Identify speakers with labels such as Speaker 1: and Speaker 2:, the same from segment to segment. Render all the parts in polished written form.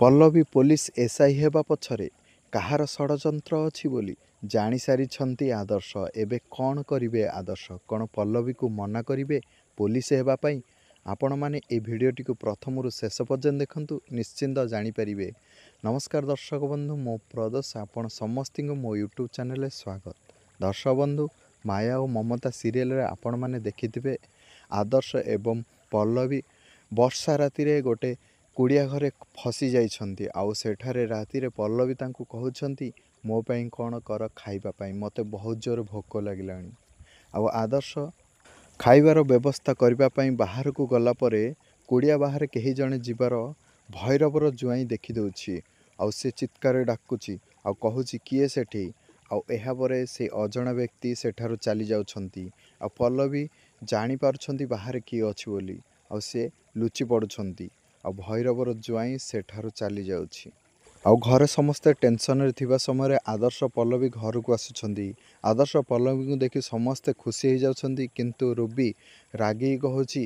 Speaker 1: Pallavi police SI ହେବା ପଛରେ କାହାର ଷଡ଼ଯନ୍ତ୍ର ଅଛି ବୋଲି ଜାଣିସାରିଛନ୍ତି ଆଦର୍ଶ। ଏବେ କ'ଣ କରିବେ ଆଦର୍ଶ? କ'ଣ ପଲ୍ଲବୀକୁ ମନା କରିବେ ପୋଲିସ ହେବା ପାଇଁ? ଆପଣମାନେ ଏହି ଭିଡ଼ିଓଟିକୁ ପ୍ରଥମରୁ ଶେଷ ପର୍ଯ୍ୟନ୍ତ ଦେଖନ୍ତୁ, ନିଶ୍ଚିନ୍ତ ଜାଣିପାରିବେ। ନମସ୍କାର ଦର୍ଶକ ବନ୍ଧୁ, ମୁଁ ପ୍ରଦୋଷ, ଆପଣ ସମସ୍ତଙ୍କୁ ମୋ ୟୁଟ୍ୟୁବ୍ ଚ୍ୟାନେଲରେ ସ୍ୱାଗତ। ଦର୍ଶକ ବନ୍ଧୁ, ମାୟା ଓ ମମତା ସିରିଏଲରେ ଆପଣମାନେ ଦେଖିଥିବେ ଆଦର୍ଶ ଏବଂ ପଲ୍ଲବୀ ବର୍ଷା ରାତିରେ ଗୋଟେ କୁଡ଼ିଆ ଘରେ ଫସି ଯାଇଛନ୍ତି। ଆଉ ସେଠାରେ ରାତିରେ ପଲ୍ଲବୀ ତାଙ୍କୁ କହୁଛନ୍ତି, ମୋ ପାଇଁ କ'ଣ କର ଖାଇବା ପାଇଁ, ମୋତେ ବହୁତ ଜୋର ଭୋକ ଲାଗିଲାଣି। ଆଉ ଆଦର୍ଶ ଖାଇବାର ବ୍ୟବସ୍ଥା କରିବା ପାଇଁ ବାହାରକୁ ଗଲା ପରେ କୁଡ଼ିଆ ବାହାରେ କେହି ଜଣେ ଯିବାର ଭୈରବର ଜ୍ୱାଇଁ ଦେଖିଦେଉଛି। ଆଉ ସେ ଚିତ୍କାର ଡାକୁଛି ଆଉ କହୁଛି, କିଏ ସେଠି? ଆଉ ଏହାପରେ ସେ ଅଜଣା ବ୍ୟକ୍ତି ସେଠାରୁ ଚାଲି ଯାଉଛନ୍ତି। ଆଉ ପଲ୍ଲବୀ ଜାଣିପାରୁଛନ୍ତି ବାହାରେ କିଏ ଅଛି ବୋଲି, ଆଉ ସେ ଲୁଚି ପଡ଼ୁଛନ୍ତି। ଆଉ ଭୈରବର ଜ୍ୱାଇଁ ସେଠାରୁ ଚାଲି ଯାଉଛି। ଆଉ ଘରେ ସମସ୍ତେ ଟେନସନରେ ଥିବା ସମୟରେ ଆଦର୍ଶ ପଲ୍ଲବୀ ଘରକୁ ଆସୁଛନ୍ତି। ଆଦର୍ଶ ପଲ୍ଲବୀଙ୍କୁ ଦେଖି ସମସ୍ତେ ଖୁସି ହେଇଯାଉଛନ୍ତି, କିନ୍ତୁ ରୁବି ରାଗିକି କହୁଛି,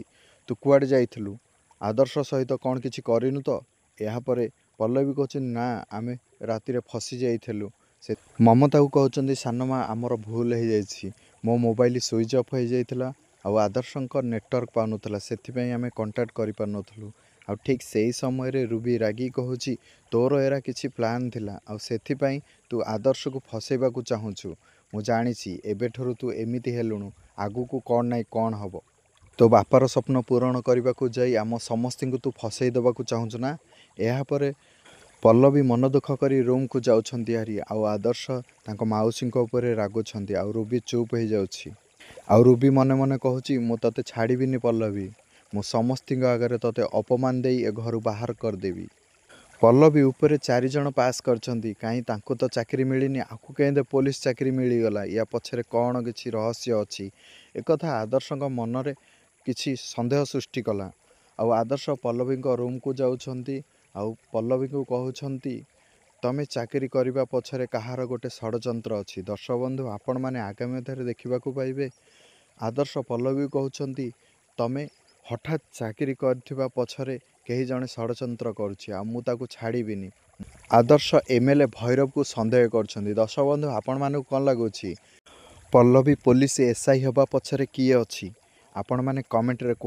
Speaker 1: ତୁ କୁଆଡ଼େ ଯାଇଥିଲୁ? ଆଦର୍ଶ ସହିତ କ'ଣ କିଛି କରିନୁ ତ? ଏହାପରେ ପଲ୍ଲବୀ କହୁଛନ୍ତି, ନା, ଆମେ ରାତିରେ ଫସି ଯାଇଥିଲୁ। ସେ ମମତାକୁ କହୁଛନ୍ତି, ସାନମା, ଆମର ଭୁଲ ହେଇଯାଇଛି। ମୋ ମୋବାଇଲ ସୁଇଚ୍ ଅଫ୍ ହେଇଯାଇଥିଲା ଆଉ ଆଦର୍ଶଙ୍କ ନେଟୱାର୍କ ପାଉନଥିଲା, ସେଥିପାଇଁ ଆମେ କଣ୍ଟାକ୍ଟ କରିପାରୁନଥିଲୁ। ଆଉ ଠିକ୍ ସେଇ ସମୟରେ ରୁବି ରାଗି କହୁଛି, ତୋର ଏରା କିଛି ପ୍ଲାନ୍ ଥିଲା ଆଉ ସେଥିପାଇଁ ତୁ ଆଦର୍ଶକୁ ଫସେଇବାକୁ ଚାହୁଁଛୁ। ମୁଁ ଜାଣିଛି ଏବେଠାରୁ ତୁ ଏମିତି ହେଲୁଣୁ, ଆଗକୁ କ'ଣ ନାହିଁ କ'ଣ ହେବ। ତୋ ବାପାର ସ୍ୱପ୍ନ ପୂରଣ କରିବାକୁ ଯାଇ ଆମ ସମସ୍ତଙ୍କୁ ତୁ ଫସେଇ ଦେବାକୁ ଚାହୁଁଛୁ ନା? ଏହାପରେ ପଲ୍ଲବୀ ମନ ଦୁଃଖ କରି ରୁମ୍କୁ ଯାଉଛନ୍ତି ହାରି। ଆଉ ଆଦର୍ଶ ତାଙ୍କ ମାଉସୀଙ୍କ ଉପରେ ରାଗୁଛନ୍ତି, ଆଉ ରୁବି ଚୁପ୍ ହେଇଯାଉଛି। ଆଉ ରୁବି ମନେ ମନେ କହୁଛି, ମୁଁ ତୋତେ ଛାଡ଼ିବିନି ପଲ୍ଲବୀ, ମୁଁ ସମସ୍ତଙ୍କ ଆଗରେ ତୋତେ ଅପମାନ ଦେଇ ଏ ଘରୁ ବାହାର କରିଦେବି। ପଲ୍ଲବୀ ଉପରେ 4 ଜଣ ପାସ୍ କରିଛନ୍ତି, କାହିଁ ତାଙ୍କୁ ତ ଚାକିରି ମିଳିନି, ଆକୁ କେମିତି ପୋଲିସ ଚାକିରି ମିଳିଗଲା? ୟା ପଛରେ କ'ଣ କିଛି ରହସ୍ୟ ଅଛି? ଏକଥା ଆଦର୍ଶଙ୍କ ମନରେ କିଛି ସନ୍ଦେହ ସୃଷ୍ଟି କଲା। ଆଉ ଆଦର୍ଶ ପଲ୍ଲବୀଙ୍କ ରୁମ୍କୁ ଯାଉଛନ୍ତି ଆଉ ପଲ୍ଲବୀଙ୍କୁ କହୁଛନ୍ତି, ତମେ ଚାକିରି କରିବା ପଛରେ କାହାର ଗୋଟେ ଷଡ଼ଯନ୍ତ୍ର ଅଛି। ଦର୍ଶକ ବନ୍ଧୁ, ଆପଣମାନେ ଆଗାମୀ ଅଧ୍ୟାୟରେ ଦେଖିବାକୁ ପାଇବେ ଆଦର୍ଶ ପଲ୍ଲବୀ କହୁଛନ୍ତି, ତମେ ହଠାତ୍ ଚାକିରି କରିଥିବା ପଛରେ କେହି ଜଣେ ଷଡ଼ଯନ୍ତ୍ର କରୁଛି ଆଉ ମୁଁ ତାକୁ ଛାଡ଼ିବିନି। ଆଦର୍ଶ ଏମ୍ ଏଲ୍ ଏ ଭୈରବକୁ ସନ୍ଦେହ କରୁଛନ୍ତି। ଦର୍ଶକ ବନ୍ଧୁ, ଆପଣମାନଙ୍କୁ କ'ଣ ଲାଗୁଛି, ପଲ୍ଲବୀ ପୋଲିସ ଏସ୍ଆଇ ହେବା ପଛରେ କିଏ ଅଛି? ଆପଣମାନେ କମେଣ୍ଟରେ କୁହ।